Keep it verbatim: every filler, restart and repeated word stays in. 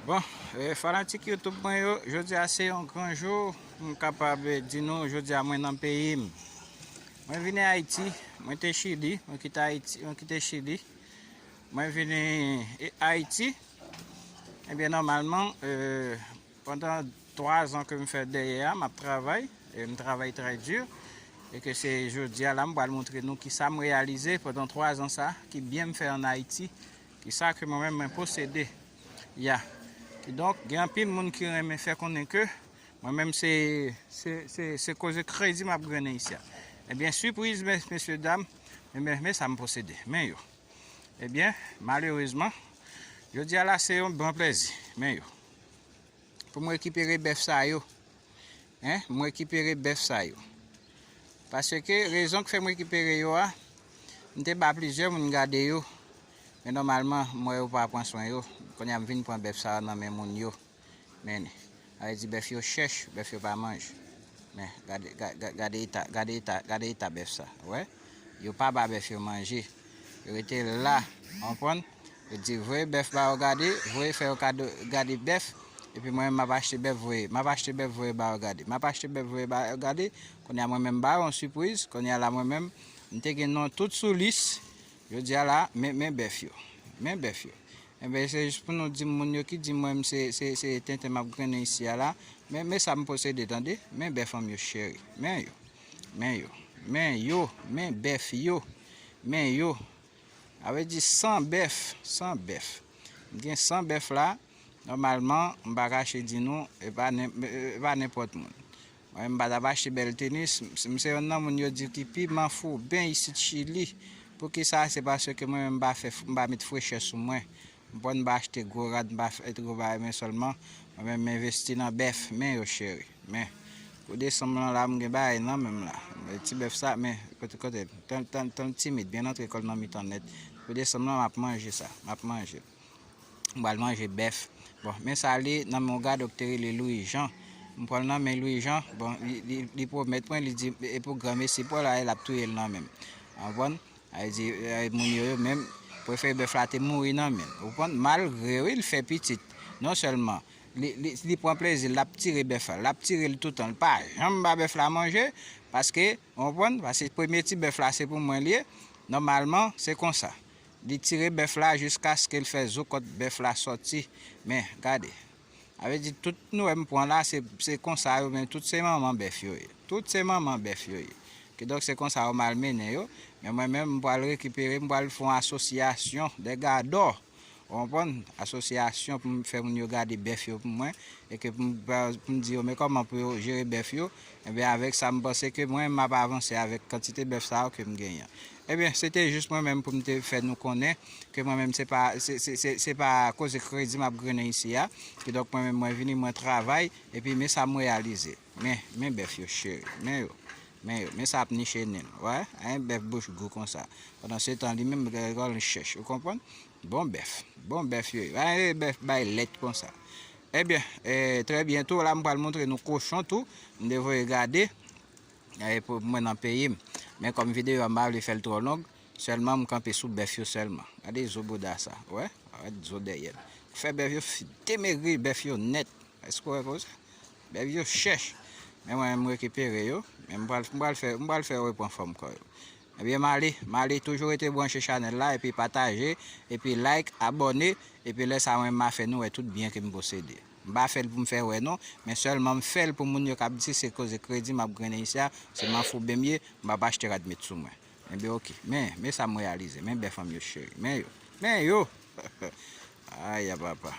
Bon, eh, fanatik YouTube mwen yo, jodi a se yon gran jou. M kapab, eh, di nou, jodi a mwen nan peyi m. Mwen vini Ayiti, mwen te Chili, mwen kite Ayiti, mwen kite Chili. Mwen vini, eh, Ayiti. Ebyen, nòmalman, eh, pandan twa zan ke m fè dèyè a, m ap travay, e m travay trè di, e ke se jodi a la m pral montre nou ki sa m reyalize pandan twa zan sa, ki byen m fè ann Ayiti, ki sa ke mwen menm mwen posede. Ya. Kidonk, gen anpil moun ki renmen fè konnen ke mwen menm se, se, se, se koze kredi m ap grennen isi a. Ebyen, sipriz, mes-, mesye dam, ebyen, men sa m posede. Men yo. Ebyen, malerezman, jodi a la se yon bon plèzi. Men yo. Pou m rekipere bèf sa yo. Hein? M rekipere bèf sa yo. Paske rezon k fè m rekipere yo a, m te ba plizyè moun gade yo. Men nòmalman, m wè yo pa pran swen yo. Kounye a m vin pran bèf sa yo nan men moun yo. Men, sa vle di bèf yo chèch, bèf yo pa manje. Men, gade, ga-, ga-, gade eta, gade eta, gade eta bèf sa. Wè? Yo pa ba bèf yo manje. Yo rete la, konprann? Yo di, voye bèf ba yo gade, voye fè yo kado, gade bèf. Epi mwen menm, m ap achte bèf voye. M ap achte bèf voye ba yo gade. M ap achte bèf voye ba yo gade. Kounye a mwen menm, m ba yo yon sipriz. Kounye a la, mwen menm, m te gen non tout sou lis. Jodi a la, men, men bèf yo. Men bèf yo. Enben, se jis pou nou di moun yo ki di mwen, se, se, se tenten m ap grennen isi a la. Men, men sa m posede, tande. Men bèf an m yo, cheri. Men yo. Men yo. Men yo. Men bèf yo. Men yo. Sa vle di san bèf. San bèf. M gen san bèf la. Nòmalman, m pa kache di nou, e pa nen-, e pa nenpòt moun. Mwen, m pa t ap achte bèl tenis. M, m se yonn nan moun yo di ki pi manfouben isit Chili. Poukisa? Se paske mwen menm m pa fè f-, m pa met frechè sou mwen. M pran, m pa achte gwo rad, m pa fè gwo bagay, men sèlman mwen menm m envesti nan bèf, men yo cheri. Men, pou desanm lan la, m gen bagay nan men m la. Men ti bèf sa, men kote, kote, tan, tan, tan timid, byen antre kò l nan mitan nèt. Pou desanm lan, m ap manje sa, m ap manje. M pral manje bèf. Bon, men sa li nan men yon gade k te rele Louis Jean. M pran l nan men Louis Jean. Bon, li, li, li pwomèt mwen, li di, e pou granmesi Pòl la, l ap touye l nan men m. Ou konprann? Sa vle di, eh, moun yo, yo menm, prefere bèf la te mouri nan men l. Ou konprann? Malgre, wi, l fè pitit. Non sèlman, li, li, li pran plezi, l ap tire bèf la. L ap tire l toutan. L pa janm ba bèf la manje, paske, ou konprann? Paske premye ti bèf la, se pou mwen li ye. Nòmalman, se konsa. Li tire bèf la jiskaske l fè zo kòt bèf la sòti. Men, gade. Sa vle di, tout nou wè m pran la, se, se konsa yo, men tout se manman bèf yo ye. Tout se manman bèf yo ye. Kidonk, se konsa yo malmennen yo. Men mwen menm, m pral rekipere, m pral fè yon asosyasyon de gadò. Ou konprann? Asosyasyon pou m fè moun yo gade bèf yo pou mwen. E ke pou m, pou m di yo, men kòman pou yo jere bèf yo. Enben, avèk sa, m panse ke mwen, m ap avanse avèk kantite bèf sa yo ke m genyen. Ebyen, se te jis mwen menm pou m te fè nou konnen ke mwen menm se pa, se, se, se, se pa koze kredi m ap grennen isi a. Kidonk mwen menm mwen vini, mwen travay, epi men sa m reyalize. Men, men bèf yo cheri, men yo, men yo, men sa ap niche nen l. Wè, en bèf bouch gou konsa. Pandan se tan li menm, gade kò l chèch, ou konprann? Bon bèf, bon bèf yo ye. Pa gen bèf bay lèt konsa. Ebyen, eh, trè byento, la m pral montre nou kochon tou. M te voye gade. E pou mwen nan peyi m. Men kòm videyo a m pa vle fè l twò long, sèlman m kanpe sou bèf yo sèlman. Gade zo bouda sa, wè? Gade zo dèyè l. Fè bèf yo fi-, demegri bèf yo nèt. Èske w wè konsa? Bèf yo chèch. Men mwen menm m rekipere yo. Men m pral, m pral fè, m pral fè yo repran fòm kò yo. Ebyen, m ale, m ale, toujou rete branche chanèl la, epi pataje, epi like, abòne, epi lè sa mwen m a fè nou wè tout byen ke m posede. M pa fè l pou m fè wè non, men sèlman m fè l pou moun yo k ap di se koze kredi m ap grennen isi a, se manfouben m ye, m p ap achte rad met sou mwen. Enben, oke. Men, men sa m reyalize, men bèf an m yo cheri, men yo, men yo! Ay, a papa.